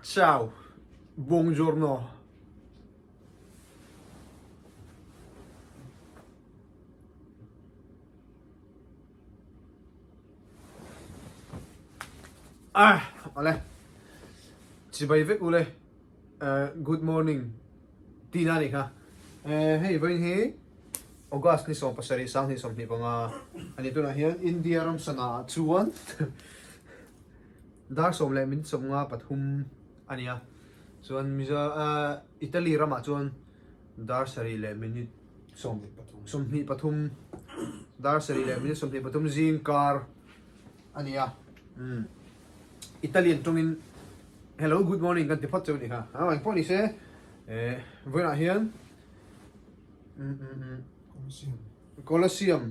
Ciao, buongiorno. Ah, ale. Chibai vek ule. Good morning tihna a nih kha. Hei vawiin hi August ni 17 2025 a ni. Tunah hian India ram sana ah chuan dar sawm leh minute sawmnga pathum a ni a. Chuan Mizo Italy ramah chuan dar sarih leh minute 23 dar sarih leh minute 23 zing kar a ni a. Italian tawngin Hello, good morning kan ti phawt cheu a ni kha. A engpawh ni se vawiinah hian Colosseum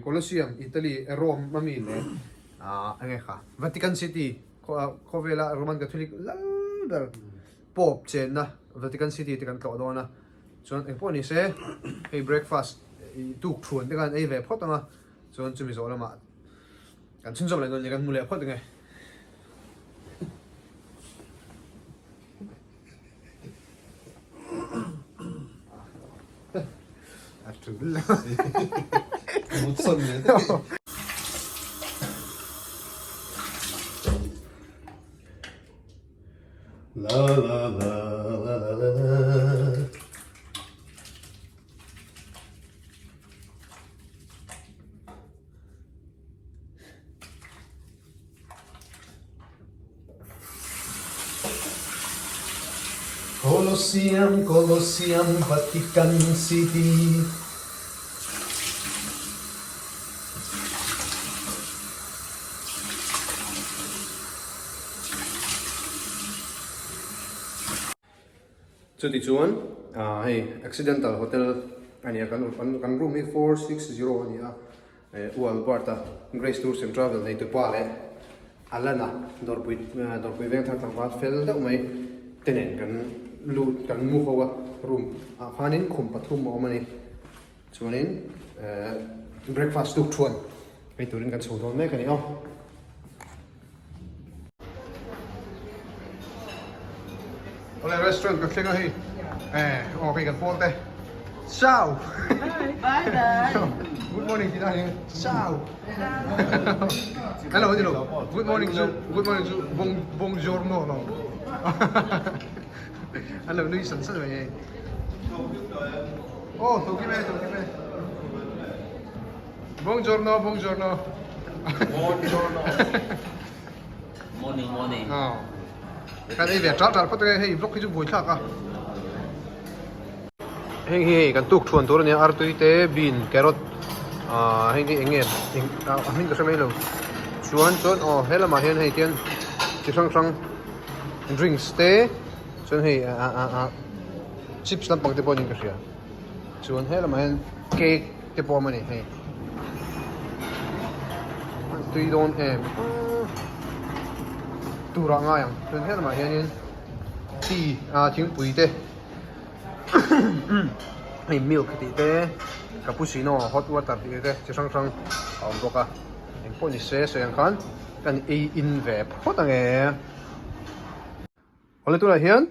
Colosseum Italy Rome a mi leh enge kha Vatican City khawvela Roman Catholic lal ber Pope chenna Vatican City te kan tlawh dawn a. Chuan engpawh ni se hei breakfast tuk thuan te khan ei ve phawt ang a chuan chumi zawh lamah Kan chhunzawm leh dawn nia kan hmu leh phawt ange. A tul lo. Mutsawn leh daih. La la la la la la la. Colosseum, Colosseum, Vatican City. Chutichuan hei accidental hotel a ni a kan kan room hi 460 a ni a U Albert a Grace Tours and Travel nei tupa leh Alana dawrpui dawrpui veng thar tlangval fel deuh mai te nen kan lut kan mu ho a room ah khanin khum pathum a awm a ni chuanin breakfast tuk thuan ei turin kan chho dawn mek a ni aw. Awle restaurant ka thleng a hei eh aw hei kan pawl te ciao Bye bye Good morning tih na hi ciao Hello ni lo good morning chu good morning chu bong buongiorno lo An lo nui san san mai hei Aw tho kim e tho kim e Buongiorno, buongiorno. Buongiorno. Morning, morning. Oh. Kan ei ve tral tral phawt ange hei vlog hi chu buai thlak a. Heng hi hei kan tuk thuan tur ania artui te bean carrot ah heng hi eng nge eng a hming ka hre mai lo. Chuan chuan aw he lamah hian hei tian chi hrang hrang drinks te chuan hei ah ah ah chips lampang te pawh niin ka hria. Chuan he lamah hian cake te pawh a awm a ni hei an tui dawn em tur ah ngai ang chuan he lamah hianin tea ah thingpui te hei milk tih te cappuccino hot water tih te chi hrang hrang a awm bawk a engpawh ni se sawi ang khan kan ei in ve phawt ang e. Awle tunah hian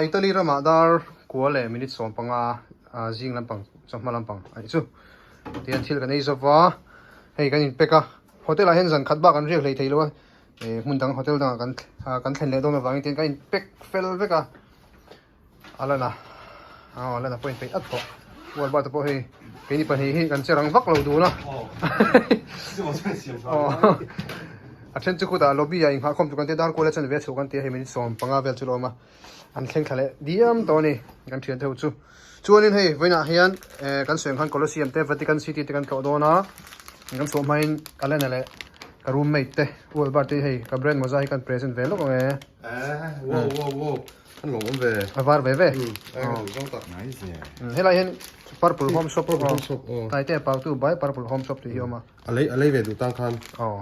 Italy ramah dar kua leh minute 15 zing lampang chawhma lampang a nih chu. Tihian thil kan ei zo va, hei kan inpack a, hotel ah hian zan khat bak an riak hlei thei lo a, hmun dang hotel dangah kan kan thlen leh dawn avangin tihian kan inpack fel vek a, a lan a, aw a lan a pawh inpeih at tawh. U Albert-a pawh hei keini pahnih hi kan che rang vak lo dun a. A then chu khutah lobby ah inghahkhawm tur kan tia dar kual a chanve a chhuah kan tia hei minute 15 vel chu la awm a an thleng thla leh diam tawh a ni kan thian te ho chu chuanin hei vawiinah hian eh kan sawi ang khan Colosseum te Vatican City te kan tlawh dawn a kan chhuah hmain Alena leh ka roommate te U Albert te hei ka brand mawza hi kan present ve lawk ang e Eh wow wow wow an lawm awm ve a var ve ve Nice helai hian Purple Home Shop Purple Home Shop aw Taite Pautu by Purple Home Shop tih hi a awm a a lei a lei ve duh tan khan aw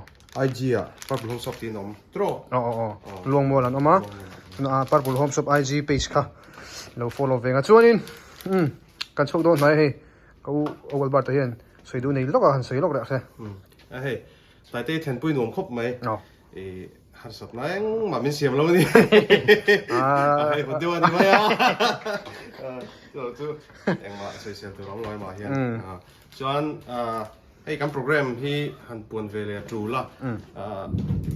IG ah Purple Home Shop tiin a awm tawh. Aw aw aw Luangmual an awm a, chuna Purple Home Shop IG page kha lo follow ve nga chuanin. Umm kan chhuak dawn hnai hei ka u Albert-a hian sawi duh nei lawk a han sawi lawk reh se. Umm a hei Taite thlenpui nuam khawp mai. I harsat na engmah min siam lo a ni. A hei hawt deuh a ni mai a. Chu chu engmah sawisel tur a awm lo emah hian. Chuan hei kan program hi han puan ve leh a tul a.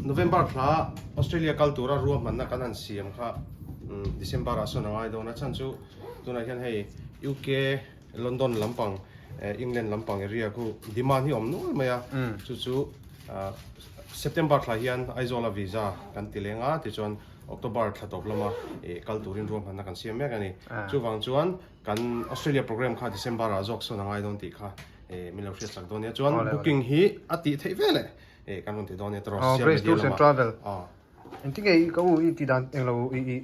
November thla Australia kal tura ruahmanna kan han siam kha December ah sawn a ngai dawn a. Chhan chu tunah hian hei UK London lampang England lampang area khu demand hi a awm nual mai a, chu chu September thla hian Aizawl a visa kan ti leng a, tichuan October thla tawp lama kal turin ruahmanna kan siam mek a ni. Chuvang chuan kan Australia program kha December ah zawk sawn a ngai dawn tih kha min lo hriat chak dawn nia. Chuan booking hi a tih theih vel e kan rawn ti dawn nia tawrh Grace Tours and Travel. Engtin nge ka u i tih dan englo i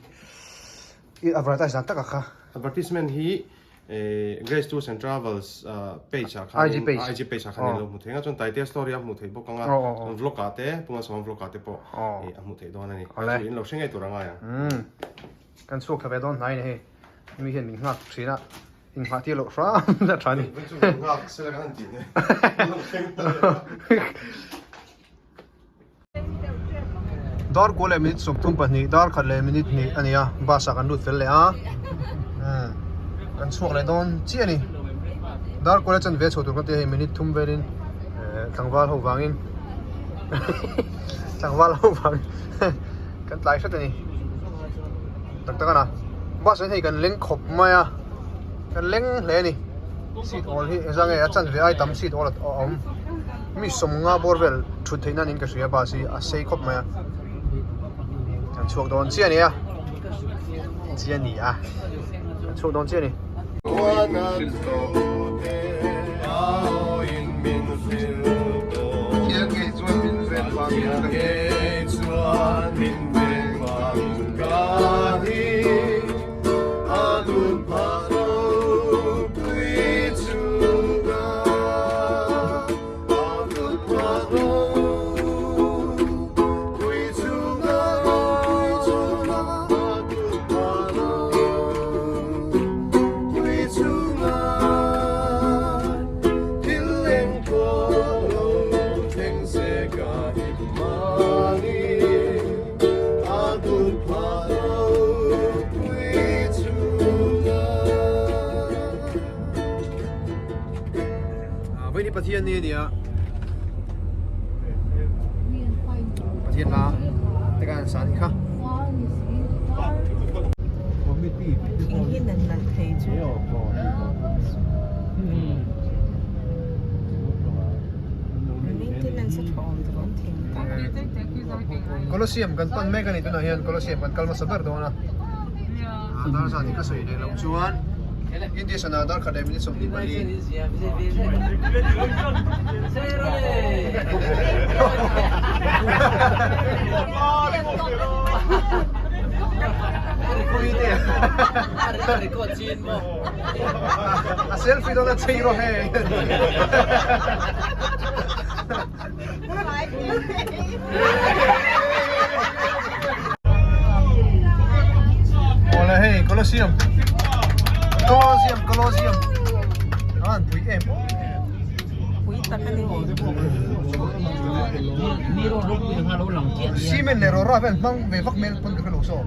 advertise dan takah kha? Advertisement hi Grace Tours and Travels page ah khan IG page IG page ah khan in lo hmu thei ang a chuan Taitea story a hmuh theih bawk ang a chuan vlog ah te Punga Sawm vlog ah te pawh a hmuh theih dawn a ni chu in lo hre ngei tur a ngai ang. Kan chhuak thla ve dawn hnai ni hei mi hian min nghak thin a in nghah tir loh hram na tha ni. Nghak sela kan han tih ne. Dar kua leh minute 32 dar khat leh minute hnih a ni a bus ah kan lut fel leh a kan chhuak leh dawn chiah a ni dar kua leh chanve chhuah tur kan ti a hei minute thum velin tlangval ho vangin tlangval ho vangin kan tlai hret a ni tak tak a na bus ah hian hei kan leng khawp mai a kan leng hle a ni seat awl hi engzah nge a chanve ai tam seat awl a awm. Mi sawmnga bawr vel thut theih nan in ka hria bus hi a sei khawp mai a kan chhuak dawn chiah a ni a chiah a ni a kan chhuak dawn chiah a ni. Vaini Pathian ni a ni a Pathian la te khan an sa anih kha. Colosseum kan pan mek a ni tunah hian Colosseum kan kal hmasa ber dawn a dar zan hi ka sawi leh loh chuan India sana dar khat leh minute 24. A selfie dawn a chei rawh hei. Awle hei Colosseum Colosseum Colosseum an pui em pui tak a ni cement leh rawra vel hmang ve vak hmel pawn ka hrelo saw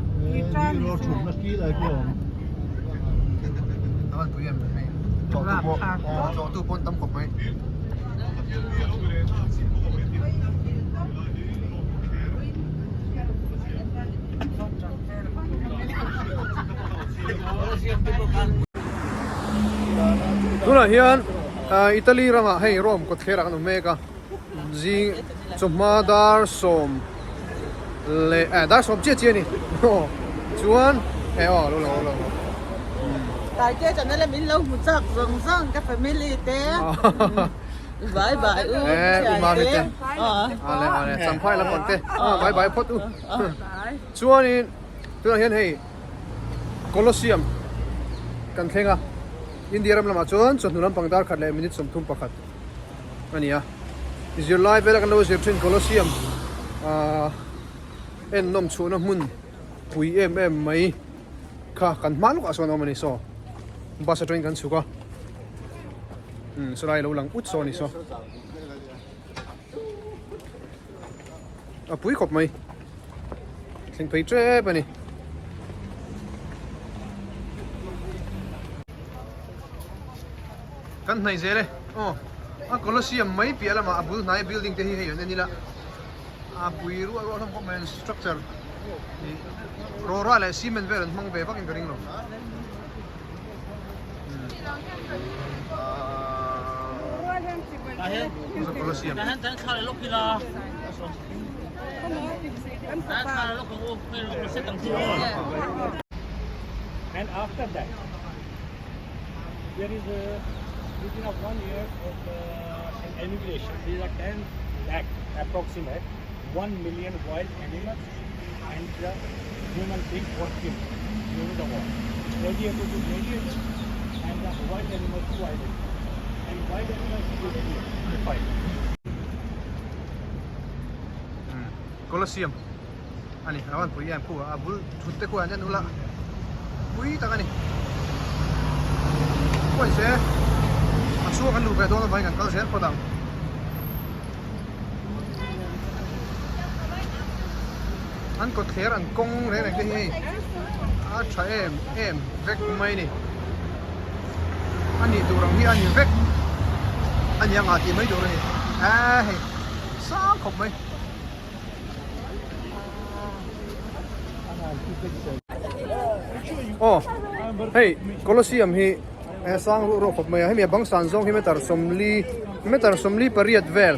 an pui em hei tlawhtu pawh tlawhtu pawn tam khawp mai. Tunah hian Italy ramah hei Rome kawtthlerah kan awm mek a zing chawhma dar sawm leh eh dar sawm chiah chiah a ni aw chuan eh aw lo lo lo. Taite channel a min lo hmu chak zawng zawng ka family te bye bye u eh u mami te ale ale champhai lampang te bye bye phawt u chuanin tunah hian hei Colosseum kan thleng a India ram lamah chuan chawhnu lampang dar khat leh minute 31 a ni a zirlai vela kan lo zir thin Colosseum ah en nawm chhuahna hmun pui em em mai kha kan hma lawkah sawn a awm a ni saw. Bus atangin kan chhuk a. Umm sawlai lo lang ut saw a ni saw. A pui khawp mai. Thleng phei tep a ni. Kan hnaih zel e. Aw a Colosseum mai piah lamah a bul hnai building te hi hei an en ila a pui ruah ruah hlawm khawp mai a structure ih rawra leh cement vel an hmang ve vakin ka ring lo. Colosseum. And after that, there is a within a one year of uh, emigration, there are 10 lakh approximate, 1 million wild animals and the human beings were killed during the war. Gladiator to gladiator and the wild animals to wild animals. And wild animals to gladiator to fight. Colosseum a ni a van pui em khu a bul thut te khuan en ula pui tak a ni pawi se a chhuak an luh ve dawn avangin kan kal zel phawt ang. An kawtthler an kawng reng reng te hi hei a tha em em vek mai a ni a nih tur ang hi a ni vek a ni ang ah tih mai tur a ni eee hei sang khawp mai. Aw hei Colosseum hi a sang ruh ruah khawp mai a hemi a bang san zawng hi meter sawmli meter sawmli pariat vel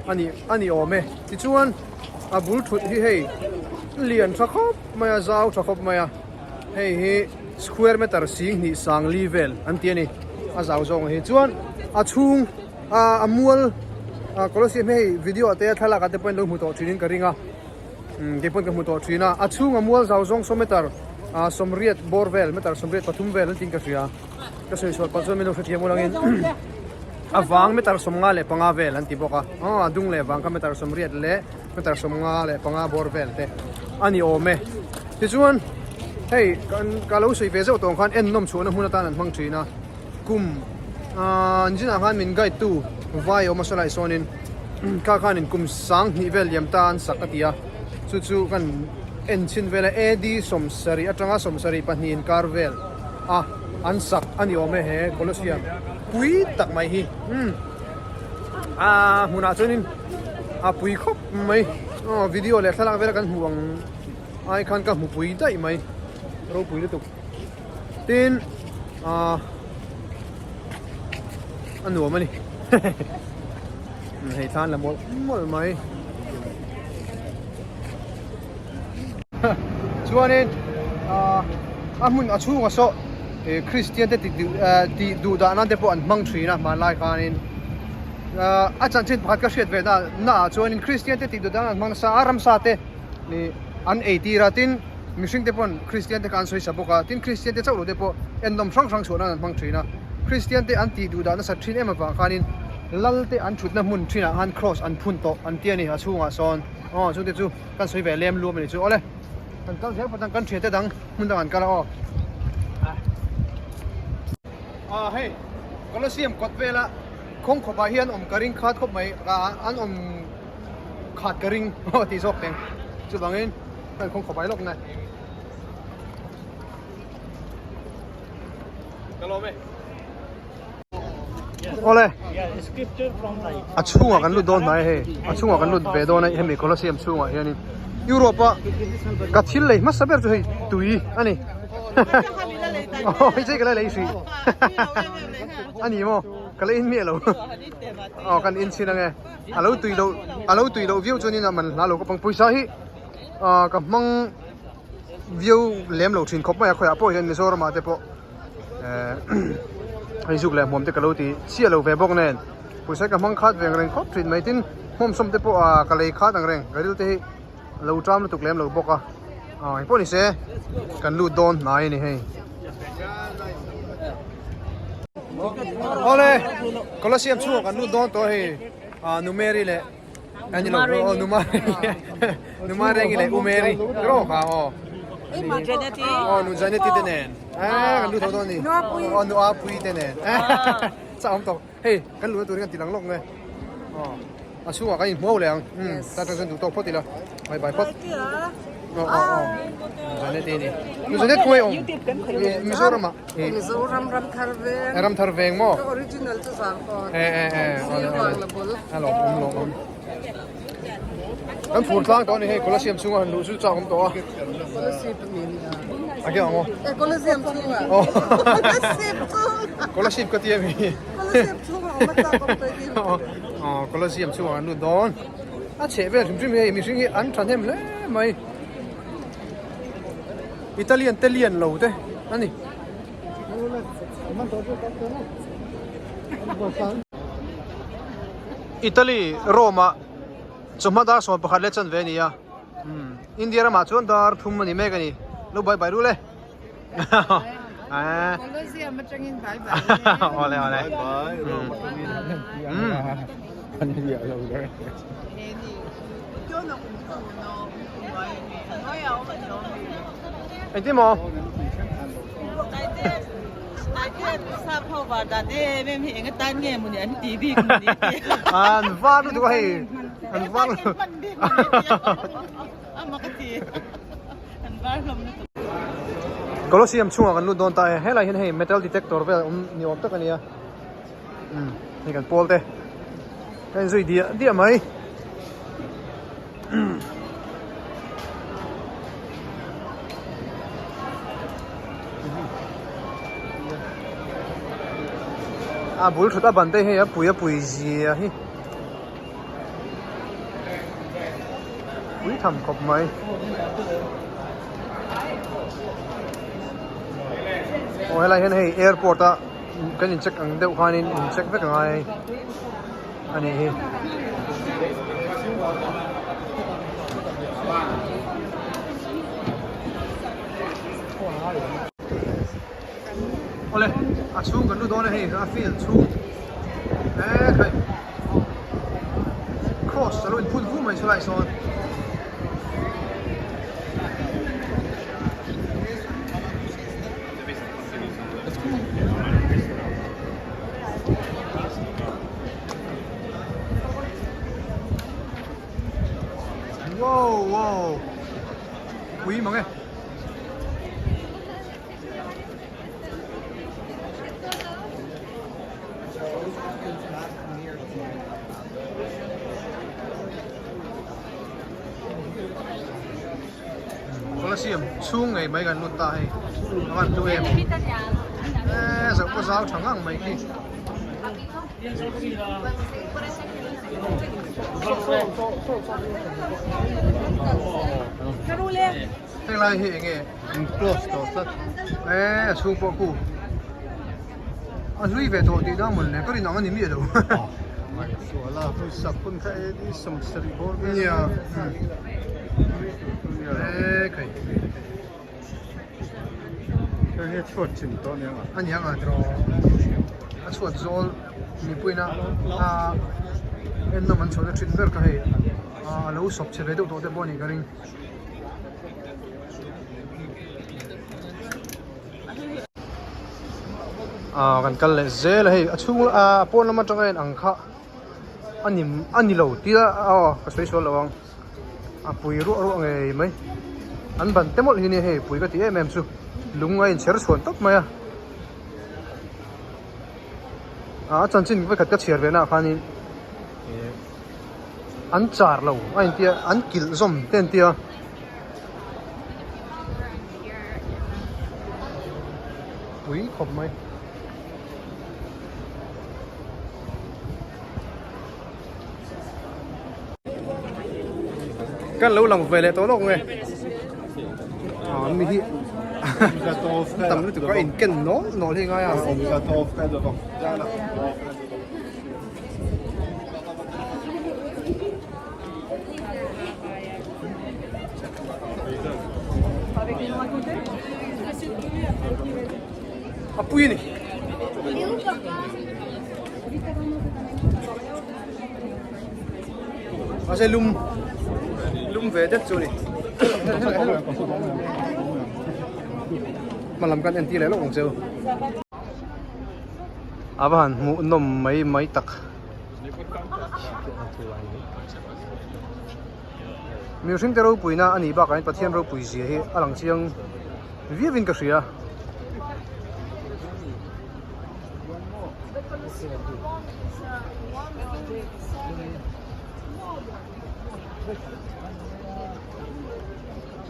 a ni a ni awm e tichuan a bul thut hi hei lian tha khawp mai a zau tha khawp mai a hei hi square meter sing hnih sang li vel an ti a ni a zau zawng hi chuan a chhung a mual Colosseum hi hei video ah te thlalak ah te pawhin lo hmu tawh thinin ka ring a. Umm kei pawn ka hmu tawh thin a, a chhunga mual zau zawng saw meter ah sawmriat bawr vel meter 83 vel an tin ka hria ka sawi sual palh chuan min lo hrethiam ul angin a vang meter 55 vel an ti bawk a aw a dung leh vang kha meter 80 leh meter 55 bawr vel te a ni awm e tichuan hei kan ka lo sawi ve zeuh tawh ang khan en nawm chhuahna hmun atan an hmang thin a kum ah an zinah khan min guide tu vai awm a saw lai sawnin kha khanin kum sang hnih vel liam ta an sak a ti a chu chu kan en chhin vel a AD 70 atanga 72 inkar vel a an sak a ni awm e he Colosseum pui tak mai hi umm a hmunah chuanin a pui khawp mai aw video leh thlalak vel a kan hmuh ang ai khan ka hmu pui daih mai ropui lutuk. Tin ah a nuam a ni hei thlan la mawlh mawlh mai chuanin ah a hmun a chhungah saw ih Christian te tih duh dah nan te pawh an hmang thin a hmanlai khanin ah a chanchin pakhat ka hriat ve na naah chuanin Christian te tih duh dan an hmang nasa a ramsa te ih an ei tir a tin. Mihring te pawn Kristian te kha an sawisa bawk a, tin Kristian te chauh lo te pawh ennawm hrang hrang chhuah nan an hmang thin a. Kristian te an tih duh dah nasat thin em avang khanin Lal te an thutna hmun thinah khan Kraws an phun tawh an ti a ni a chhungah sawn. Aw chungte chu kan sawi ve lem luam a ni chu. Awle kan kal zel phawt ang kan thiante dang hmun dang an kal a aw. Ah hei Colosseum kawt vela khawng khawpah hian awm ka ring khat khawp mai an awm khat ka ring aw tih zawk teng chuvangin Kan khawng khawp ai lawk nai. Ka lawm e. Awle. A chhungah kan lut dawn hnai hei. A chhungah kan lut ve dawn a hemi Colosseum chhungah hianin Europe a ka thil lei hmasa ber chu hei tui a ni. Aw hei chei ka la lei hrih. A ni maw? Ka la in miah lo. Aw kan in chhin ange. A lo tui loh a lo tui loh viau chuanin a man hla lo ka pang pawisa hi. ah ka hmang viau lem lo thin khawp mai a khawiah pawh hian Mizoram ah te pawh eh hei zuk leh hmuam te ka lo ti chiah lo ve bawk nen pawisa ka hmang khat ve ang reng khawp thin mai tin hmawm sawm te pawh ah ka lei khat ang reng ka ril te hi a lo ṭam lutuk lem lo bawk a ah engpawh ni se kan lut dawn hnai a ni hei. Awle Colosseum chhungah kan lut dawn tawh hei ah nu Mary leh Ani lo aw nu Mary nu Marengi leh u Mary rawh kha aw. Aw nu Janeti te nen kan lut tho dawn a ni aw nu Apuii te nen chak awm tawh hei kan luhna turin kan ti lang lawk nge aw a chhungah kan inhmuau leh ang tan atang chuan duh tawk phawt ila bye bye phawt aw aw aw nu Janeti a ni nu Janet khawngaih awm Mizoram ah Mizoram Ramthar Veng Ramthar Veng maw ka original chu Zangkawn e e e a lawmawm lawmawm. Kan fur tlang tawh a ni hei Colosseum chhunga han luh chu chak awm tawh a. Colosseum a ni a. A ke ang aw. E Colosseum chhunga. Aw. Colosseum chhunga. Colosseum ka ti a mi. Colosseum chhunga awm a chak awm tawh i. Aw Colosseum chhunga an lut dawn. A chheh vel hrim hrim hi hei mihring hi an thahnem hle mai. Italian te lian lo te a ni. Italy, Rome ah chawhma dar 11 leh chanve a ni a, India ramah chuan dar thum a ni mek a ni, lo bye bye rul e. Colosseum atangin bye bye rul e. Awle awle. Bye bye Rome atangin. Engtin maw? An var lutuk a hei an var Colosseum chhungah kan lut dawn ta e helai hian hei metal detector vel awm ni awm tak a nia hei kan pawl te ka inzui diah diah mai. A bul thut a ban te hei a pui a pui zia hi pui tham khawp mai. Aw helai hian hei airport a kan in check ang deuh khanin in check vek angai. a nih hi. Awle a chhung kan lut dawn a hei a field chhung e khai cross a lo inphun vu mai chulai sawn. Wow wow pui mang e. Colosseum chhung ngei mai kan lut ta hei a van hlu em eee zoh pawh zau tha ngang mai khi. Heng lai hi enge close tawh tlat eee a chhung pawh khu a hlui ve tawh tih na mawn le ka rin ang a ni miah lo. Nia eee khai a ni ang a a chhuat zawl mipuiin a en nawm an chhuahna thin ber kha hei a lo sawp chhe ve deuh tawh te pawh a nih ka ring. Ah kan kal leh zel a hei a chhung ah pawn lam atanga en ang kha a ni a ni lo tia aw ka sawi sual lo ang a pui ruah ruah ngei mai an ban te mawlh hi nia hei pui ka ti em em chu lung a inchher chhuan tawp mai a ah a chanchin vekhat ka chhiar ve naah khanin ih an char lo a intia an kilh zawm te an tia. Pui khawp mai. Kan lo lang ve leh tawh lawk nge. Ah mi hi tam lutuk a in ken nawl nawl hi ngai a. A pui a ni. Mahse lum lum ve det chu a ni. Hma lam kan entir leh lawk ang cheu. A va han hmuh nawm mai mai tak. Mihring te ropuina a nih bakah hian Pathian ropui zia hi a lang chiang viau in ka hria.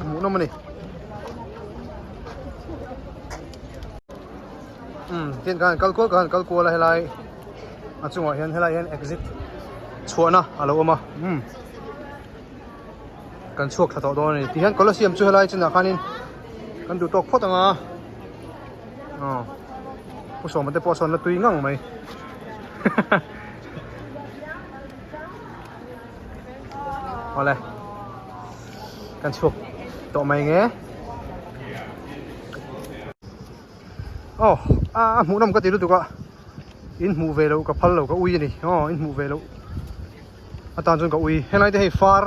Hmuh nawm a ni. Umm tin khan kal kual khan kal kual a helai a chungah hian helai hian exit chhuahna a lo awm a umm kan chhuak thla tawh dawn a ni tihian colosseum chu helai chinah khanin kan duh tawk phawt ang a aw pu sawma te pawh sawn la tui ngang mai awle kan chhuak tawh mai nge. Aw a hmuh nawm ka ti lutuk a in hmuh ve loh ka phal lo ka ui a ni aw in hmuh ve loh atan chuan ka ui helai te hei far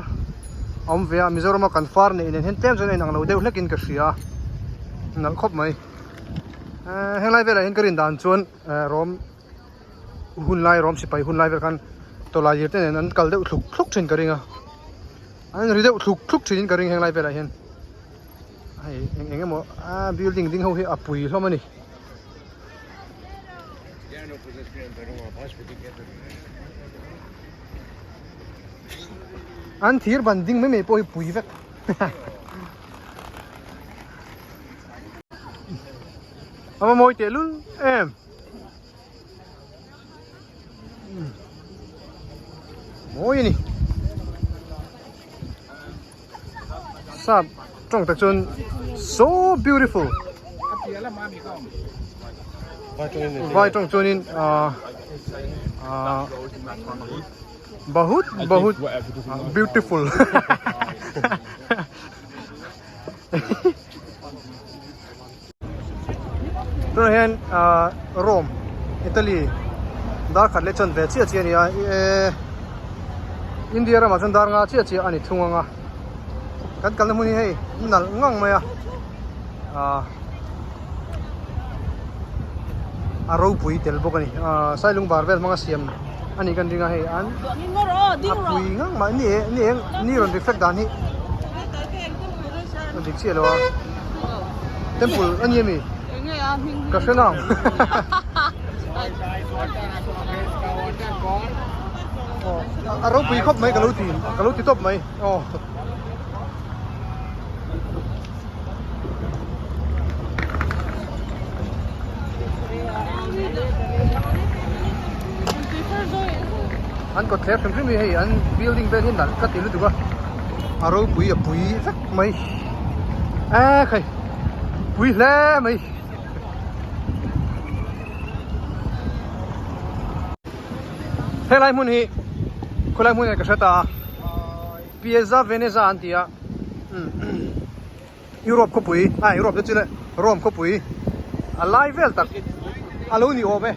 a awm ve a Mizoram a kan far neih nen hian tlem chuan a inang lo deuh hlek in ka hria nalh khawp mai ehh helai velah hian ka rin dan chuan ehh rawm hun lai rawm sipai hun lai vel khan tawlailir te nen an kal deuh thluk thluk thin ka ring a an ri deuh thluk thluk thin in ka ring heng lai velah hian. Hei eng eng emaw a building ding ho hi a pui hlawm a ni. An thir ban ding mai mai pawh hi pui vek. A va mawi teh lul em. Mawi a ni. Sap tawng tak chuan so beautiful vai tawng chuanin ahh ahh bahut bahut beautiful tunah hian ahh Rome Italy dar khat leh chuan ve chiah chiah a ni a ehh India ramah chuan dar nga chiah chiah a ni thung ang a kan kalna hmun hi hei nalh ngang mai a ahh a ropui tel bawk a ni ahh sailung var vel hmanga siam a nih kan ring a hei an a pui ngang mai ni e ni eng ni rawn reflect dan hi a dik chiah lo a temple a ni ami ka hre nang a ropui khawp mai ka lo ti ka lo ti tawp mai aw. An kawt thler hrim hrim hi hei an building vel hi nalh ka ti lutuk a a ropui a pui vek mai eee khai pui hle mai. Helai hmun hi khawilai hmun nge ka hre ta a. Piazza Venezia an ti a Europe khawpui ah Europe te chu le Rome khawpui a lai vel tak a lo ni awm e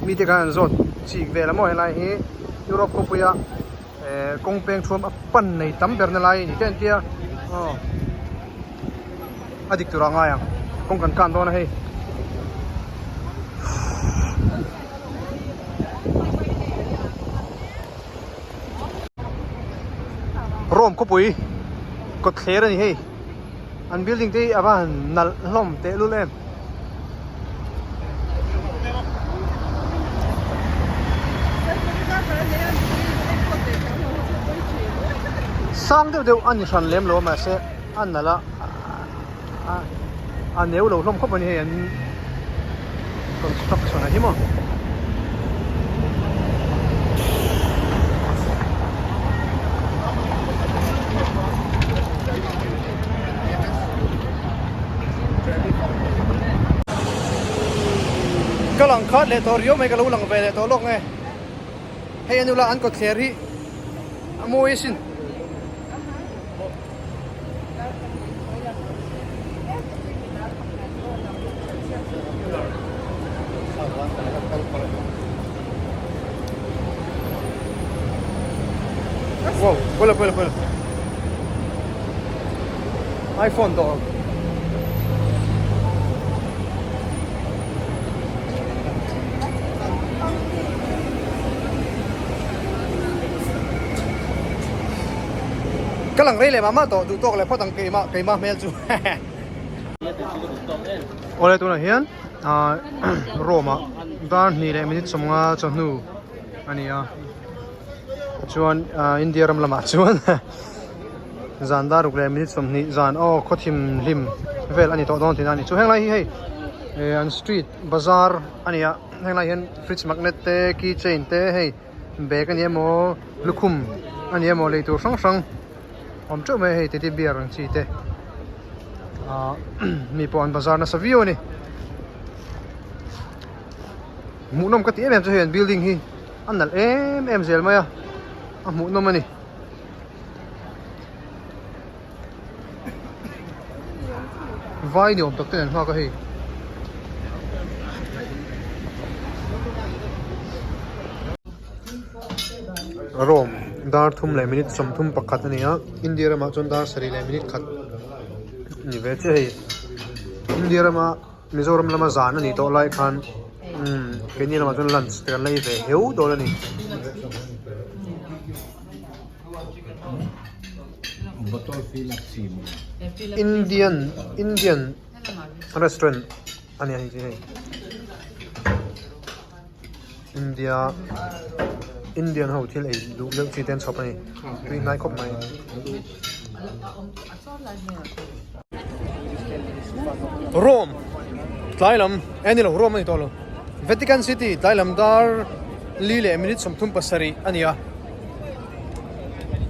mite khan an zawt chik vel a maw helai hi Europe khawpui a eh kawng peng thuam a pan nei tam ber na lai a ni te an tia aw a dik tur ah ngai ang kawng kan kan dawn a hei. Rome khawpui kawtthler a ni hei an building te hi a va han nalh hlawm teh lul em. Sang deuh deuh a ni hran lem lo a mahse a nalh a a neu lo hlawm khawp a ni hei an construction ah hi maw. Ka lang khat leh tawh riau mai ka lo lang ve leh tawh lawk nge hei a nula an kawtthler hi a mawi asin. Wow, bola bola bola. iPhone dawr. Ka lang rei leh mah mah tawh duh tawk leh phawt ang keimah keimah hmel chu. Awle tunah hian ah Rome ah dar hnih leh minute sawmnga chawhnu a ni a chuan ah India ram lamah chuan zan dar ruk leh minute 20 zan aw khawthim hlim vel a ni tawh dawn tihna a ni chu henglai hi hei eh an street bazar a ni a henglai hian fridge magnet te key chain te hei bag a ni emaw lukhum a ni emaw lei tur hrang hrang awm teuh mai a hei teddy bear ang chi te ah mi pawh an bazar nasa viau a ni hmuhnawm ka ti em em chu hei an building hi a nalh em em zel mai a a hmuhnawm a ni. Vai ni awm tak ten an nghak a hei. Rome dar thum leh minute 31 a ni a India ramah chuan dar sarih leh minute khat ni ve chiah hei India rama Mizoram lama zan a nih tawh lai khan umm keini lamah chuan lunch te kan la ei ve heu dawn a ni. Indian Indian restaurant a ni a hei chu hei India Indian ho thil ei duh deuh chi te an chhawp a ni tui hnai khawp mai. Rome tlai lam eh ni lo Rome a ni tawh lo Vatican City tlai lam dar li leh minute 37 a ni a.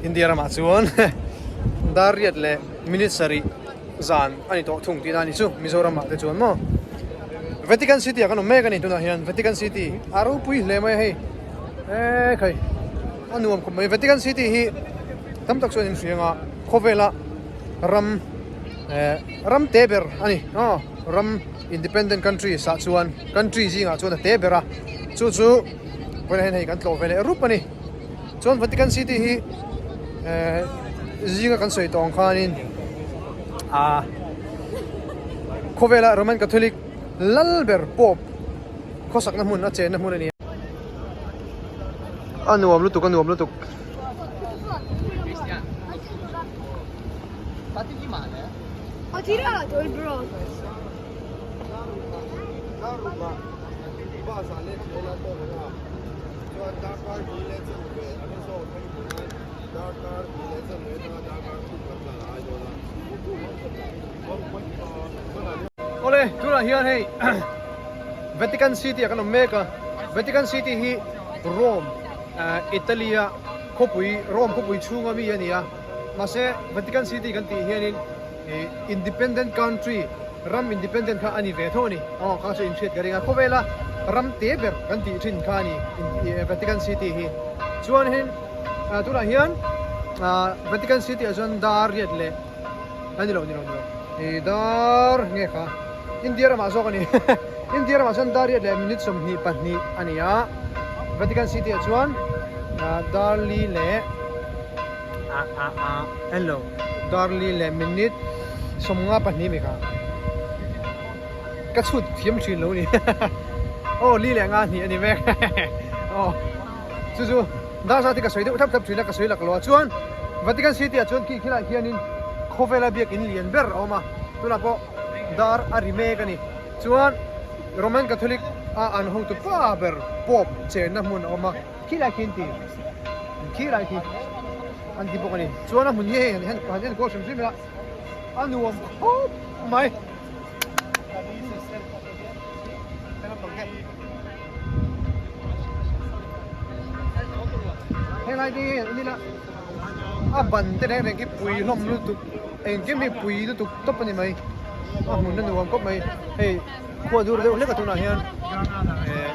India ramah chuan dar riat leh minute sarih zan a ni tawh thung tihna a ni chu Mizoramah te chuan maw Vatican City ah kan awm mek a ni tunah hian Vatican City a ropui hle mai a hei eee khai a nuam khawp mai Vatican City hi tam tak chuan in hria anga khawvela ram eh ram te ber a ni aw ram independent country ah chuan country zingah chuan a te ber a chu chu vawiinah hian hei kan tlawh ve leh rup a ni. Chuan Vatican City hi eh zinga kan sawi tawh ang khanin ah khawvela Roman Catholic lal ber Pope khawsakna hmun a chenna hmun a ni a. A nuam lutuk a nuam lutuk. Awle tunah hian hei Vatican City ah kan awm mek a Vatican City hi Rome Italy a khawpui Rome khawpui chhunga mi a ni a mahse Vatican City kan tih hianin ih independent country Ram independent kha a ni ve tho a ni. Aw kha chu inhriat ka ring a. Khawvela ram te ber kan tih thin kha a ni Vatican City hi. Chuan hin tunah hian Vatican City ah chuan dar riat leh a ni lo ni lo ni lo i dar nge kha India ramah zawk a ni. India ramah chuan dar riat leh minute 22 a ni a. Vatican City ah chuan dar li leh a a a hello dar li leh minute 52 mi kha ka chhut thiam thin lo ni aw li leh nga hnih a ni mek aw chu chu dar zat hi ka sawi deuh thap thap thin a ka sawi lak lo a chuan Vatican City ah chuan khi khilai hianin khawvela biakin lian ber a awm a tunah pawh dar a ri mek a ni chuan Roman Catholic a an hotu pa ber Pope chenna hmun a awm a. Khi lai khi an ti khi lai khi an ti bawk a ni chuan a hmun hi hei han han enkawl hrim hrim ila a nuam khawp mai. Helai te hi an ila a ban te reng reng khi pui hlawm lutuk engkim hi pui lutuk tawp a ni mai a hmun a nuam khawp mai hei khua dur deuh hlek a tunah hian eh.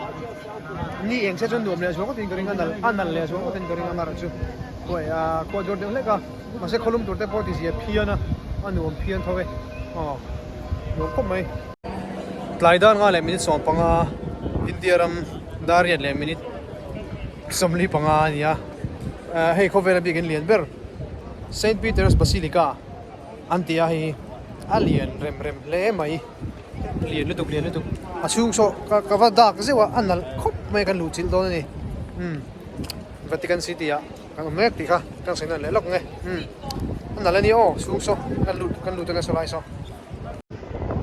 Ni eng se chuan nuam leh zual ngawtin ka ring a nal a nal leh zual ngawtin ka ring a mar chu khuai a khua dawr deuh hlek a mahse khawlum tur te pawh ti zia phian a a nuam phian tho e aw nuam khawp mai. Tlai dan nga leh minute 15 India ram dar riat leh minute 45 a ni a hei khawvela biakin lian ber Saint Peter's Basilica an ti a hei hi. A lian rem rem hle mai lian lutuk lian lutuk a chhung saw ka ka va dak zeuh a a nalh khawp mai kan luh chilh dawn a ni umm Vatican City ah kan awm mek tih kha kan sawi nawn leh lawk nge umm a nalh a nia aw chhung saw kan lut kan lut anga saw lai saw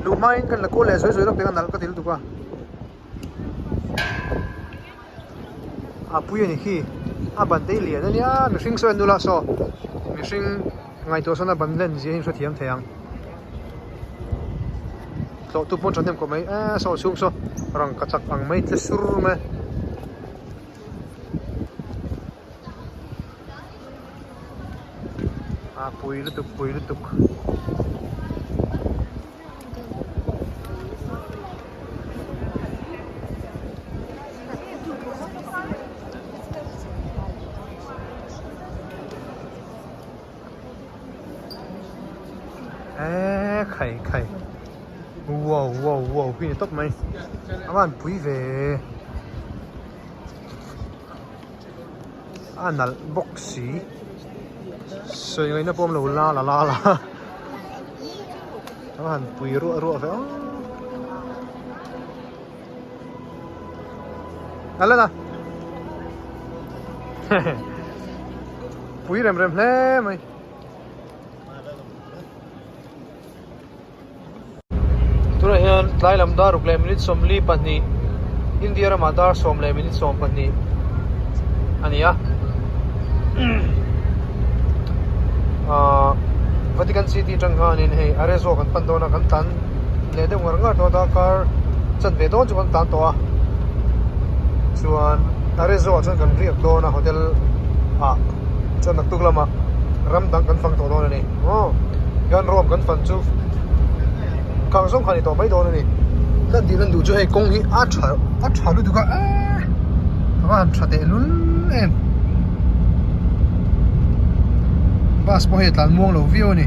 luh hmain kan la kual leh zuai zuai lawk tih kha nalh ka ti lutuk a. A pui a ni khi a ban te hi lian a nia mihring saw en nula saw mihring ngaihtuah sawn a ban len zia hi in hrethiam thei ang tlawh tu pawn thahnem khawp mai eee saw chhung saw rangka chak ang mai tle sur mai a pui lutuk pui lutuk. Eee khai khai wow wow wow hi ni tawp mai a van pui ve a nalh bawk si sawi ngaihna pawh awm lo la la la la. A han pui ruah ruah ve aw a la na pui rem rem hle mai tunah hian tlai lam dar ruk leh minute 42 India ramah dar 10 leh minute 12 a ni a ahh Vatican City atang khanin hei Arezzo kan pan dawn a kan tlan leh deuh ngar ngar tawh a darkar chanve dawn chu kan tlan tawh a chuan Arezzo ah chuan kan riak dawn a hotel ah chuan naktuk lamah ram dang kan fang tawh dawn a ni aw hian Rome kan fan chu kang zawng kha a ni tawh mai dawn a ni lan tih lan duh chu hei kawng hi a tha a tha lutuk a eee a va han tha teh lul em bus pawh hei a tlan muang lo viau a ni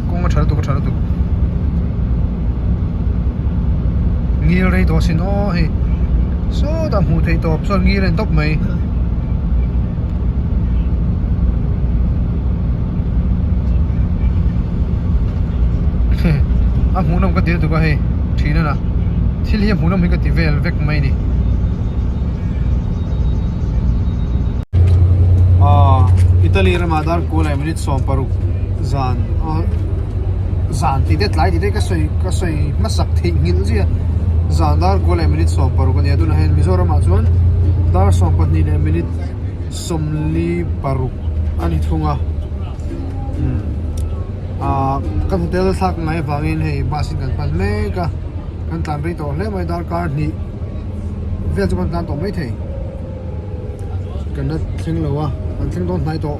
kawng a tha lutuk a tha lutuk ngil rei tawh sin aw hei sawtah hmuh theih tawp chuan ngil a ni tawp mai. A hmuhnawm ka ti lutuk a hei thin a na thil hi a hmuhnawm hi ka ti vel vek mai a ni aw Italy ramah dar kul leh minute 16 zan aw zan tih te tlai tih te ka sawi ka sawi hmasak theihnghilh zia zan dar kul leh minute 16 a ni a tunah hian Mizoram ah chuan dar 12 leh minute 46 a ni thung a umm ah kan hotel thlak ngai avangin hei bus in kan pan mek a kan tlan rei tawh hle mai darkar hnih vel chu kan tlan tawh maithei kan la thleng lo a kan thleng dawn hnai tawh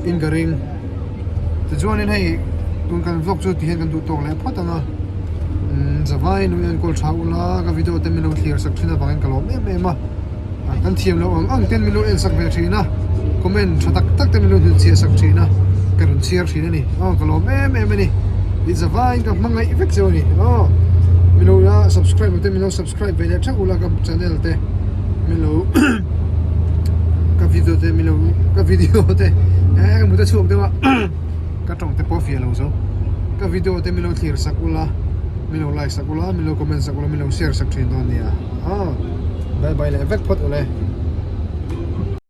in ka ring tichuanin hei tun kan vlog chu tihian kan duh tawk leh phawt ang a umm zavai nui enkawl tha ula ka video te min lo thlir sak thin avangin ka lawm em em a. Kan thiam loh ang ang ten min lo en sak ve thin a, comment tha tak tak te min lo hnutchhiah sak thin a, ka rawn chhiar thin a ni. Aw ka lawm em em a ni. I zavaiin ka hmangaih vek cheu a ni. Aw min lo la subscribe loh te min lo subscribe ve leh theuh ula ka channel te min lo ka video te min lo ka video te eh ka mut a chhuak deuh a ka tawng te pawh a fiah lo zo ka video te min lo thlir sak ula min lo like sak ula min lo comment sak ula min lo share sak thin dawn nia. Aw bye bye leh vek phawt ule.